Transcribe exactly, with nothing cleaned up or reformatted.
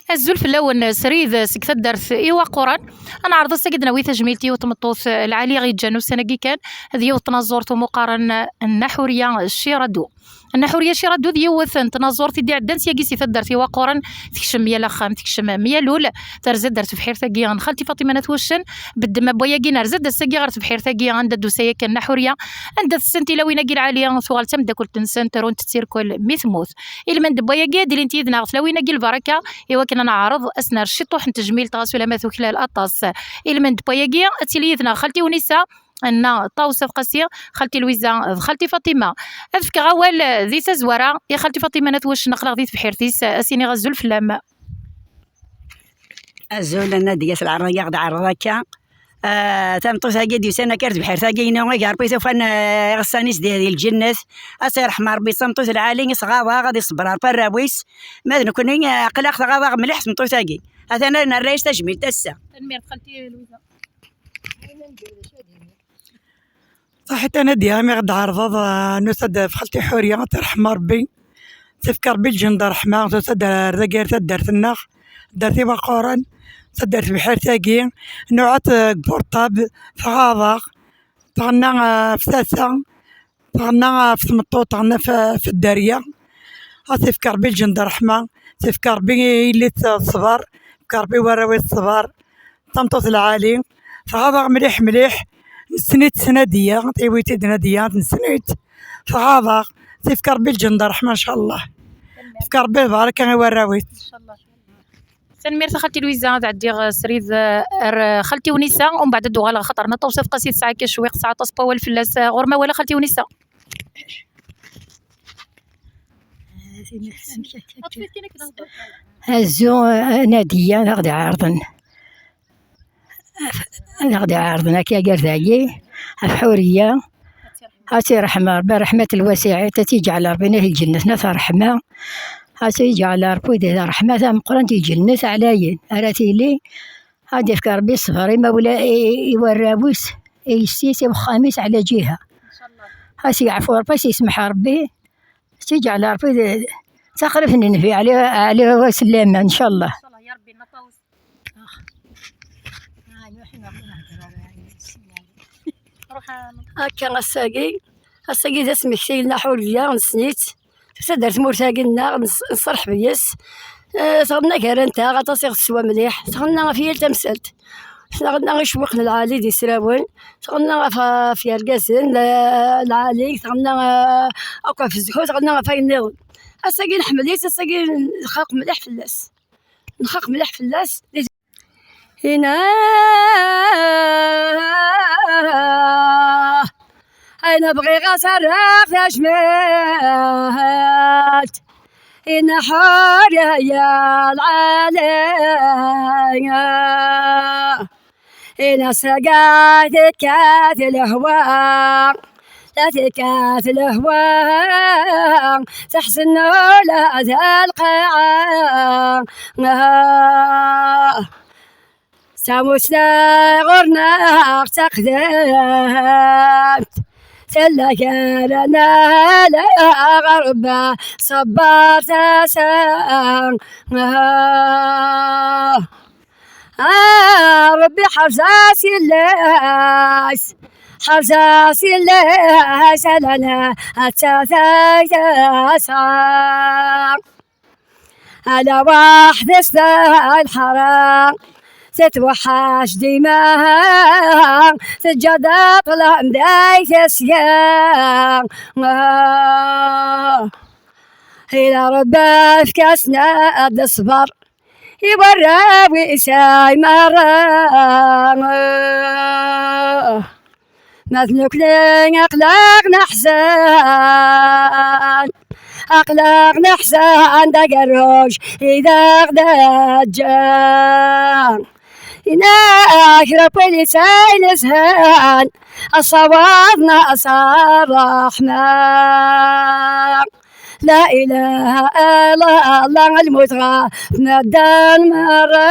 Azul fell-awen, srid seg taddart Iwaquran. Ad neɛreḍ ass-agi ad d-nawi tajmilt i yiwet n tmeṭṭut, eh, lɛali i ɣ-yeǧǧan ussan-agi kan, d yiwet n tnaẓurt umi qqaren Nna Ḥuriya Cirado. Nna Ḥuriya Cirado d yiwet n tnaẓurt i d-iɛeddan syagi si taddart Iwaquran, tekcem yal axxam, tekcem yal ul, terza-d ar tebḥirt-agi n xalti Faṭima n At Wuccen, beddem n wayagi nerza-d ass-agi ɣer tebḥirt-agi anda d-tusa yakkan Nna Ḥuriya, anda tessen tilawin-agi lɛali, tuɣal d tameddakelt-nsent, runt-tt irkel mi temmut. Ilmend n wayagi ad d-ilint yid-neɣ tlawin-agi lbaraka, i wakken ad neɛreḍ ad s-nerr ciṭuḥ n tejmilt ɣas ulamma tuklal aṭas. Ilmend n wayagi ad tili yid-neɣ xalti Unisa, Nna Ṭawes At Qasi, xalti Lwiza d xalti Faṭima. Ad fkeɣ awal di tazwara i xalti Faṭima n At Wuccen, aql-aɣ di tebḥirt-is, ad s-iniɣ azul fell-am. Azul a Nadiya, s lɛerḍ-agi i ɣ-d-ɛerḍeḍ akka. Ah, tameṭṭut-agi d-yusan akka ar tebḥirt-agi-inu, i Ṛebbi tufan, ah, iɣessan-is di, di lǧennet. Ad tt-iṛḥem Ṛebbi, d tameṭṭut lɛali, i s-ɣaḍeɣ, ad iṣebber ɣef warraw-is. Ma d nekkni, ah, aql-aɣ tɣaḍ-aɣ mliḥ tmeṭṭut-agi. Atan ad nerra-yas tajmilt ass-a. Tanemmirt xalti Lwiza. Saḥit a Nadiya, imi ɣ-d-tɛerḍeḍ, ah, nusa-d ɣef xalti Ḥuriya, ad tt-iṛḥem Ṛebbi. Tefka Ṛebbi lǧend ṛṛeḥma, tusa-d ar dagi ar taddart-nneɣ, taddart Iwaquran, taddart tebḥirt-agi, nuɛat deg portable, tɣaḍ-aɣ, tɣenna, ah, ɣef tasa, tɣenna, ah, ɣef tmeṭṭut, tɣenna ɣef, ɣef dderya. Ad tefk Ṛebbi lǧend ṛṛeḥma, tefk Ṛebbi yelli-s ṣṣber, tefk Ṛebbi i warraw-is ṣṣber. Tameṭṭut lɛali, tɣaḍ-aɣ mliḥ mliḥ, nessen-itt Nadiya, tiwi-tt-id Nadiya, nessen-itt, tɣaḍ-aɣ, tefk Ṛebbi lǧend ṛṛeḥma, ncallah. Tefk Ṛebbi lbaraka i warraw-is. Tanemmirt a xalti Lwiza, ad ɛeddiɣ srid, eh, ar, eh, xalti Unisa, umbeɛd ad d-uɣaleɣ, axaṭer Nna Ṭawes At Qasi tesɛa akka cwiq, tesɛa aṭas n wawal fell-as. Eh, ɣur-m awal a xalti Unisa. Azu, eh, Nadiya, ad aɣ-d-ɛerḍen. Ad aɣ-d-ɛerḍen akka gar dagi, ɣef Ḥuriya. Ad tt-iṛḥem Ṛebbi, ṛeḥmat lwasiɛit, ad tt-iǧɛel Ṛebbi di lǧennet n at ṛṛeḥma. Ad tt-iǧɛel Ṛebbi di ṛṛeḥma tameqqrant, di lǧennet ɛlayen ara tili. Ad d-ifk Ṛebbi ṣṣber i mawla-, i, i warraw-is, i yessi-s, i wexxam-is, ɛla ǧiha. Ad s-yeɛfu Ṛebbi, ad s-yesmeḥ Ṛebbi. Ad tt-iǧɛel Ṛebbi d, d taxribt n nnbi, ɛli, ɛli wa sellama, ncallah. Akka ass-agi, ass-agi d asmekti i Nna Ḥuriya, nessen-itt. Tusa-d ar tmurt-agi-nneɣ, nes-, nṣerḥeb yes. Eh, tɣenna gar-anteɣ, aṭas i ɣ-teswa mliḥ. Tɣenna ɣef yal tamsalt. Tɣenna icewwiqen lɛali d israwen. Tɣenna ɣef, ɣef yergazen, eh, lɛali. Tɣenna, eh, akk ɣef zzhu, tɣenna ɣef wayen nniḍen. Ass-agi nḥemmel-itt, ass-agi nxaq mliḥ fell-as. Nxaq mliḥ fell-as. Ina, ina bɣiɣ ad s-rreɣ tajmilt, ina Ḥuriya lɛali. Ina s-agi tekkat lehwa, la tekkat lehwa, teḥzen ula d lqaɛa. Tamussni ɣur-neɣ d taqdimt, tella gar-aneɣ d lɣerba, ṣebber tasa. Ah, Ṛebbi ḥerz-as yelli-s, ḥerz-as yelli-s, ala la atta tayt-as. Ala waḥd-s d lḥara, tettweḥḥac dima, teǧǧa-d ṭṭlam day tesga. Ila Ṛebbi efk-asen-d ṣṣber, i warraw-is ay merra. Ma d nekkni aql-aɣ neḥzen, aql-aɣ neḥzen d agerruj i d aɣ-d-ǧǧan. Inak Ṛebbi ay nezhan, aṣawaḍ-nneɣ s ṛṛeḥma. La ilaha illallah, lmut ɣef medden merra.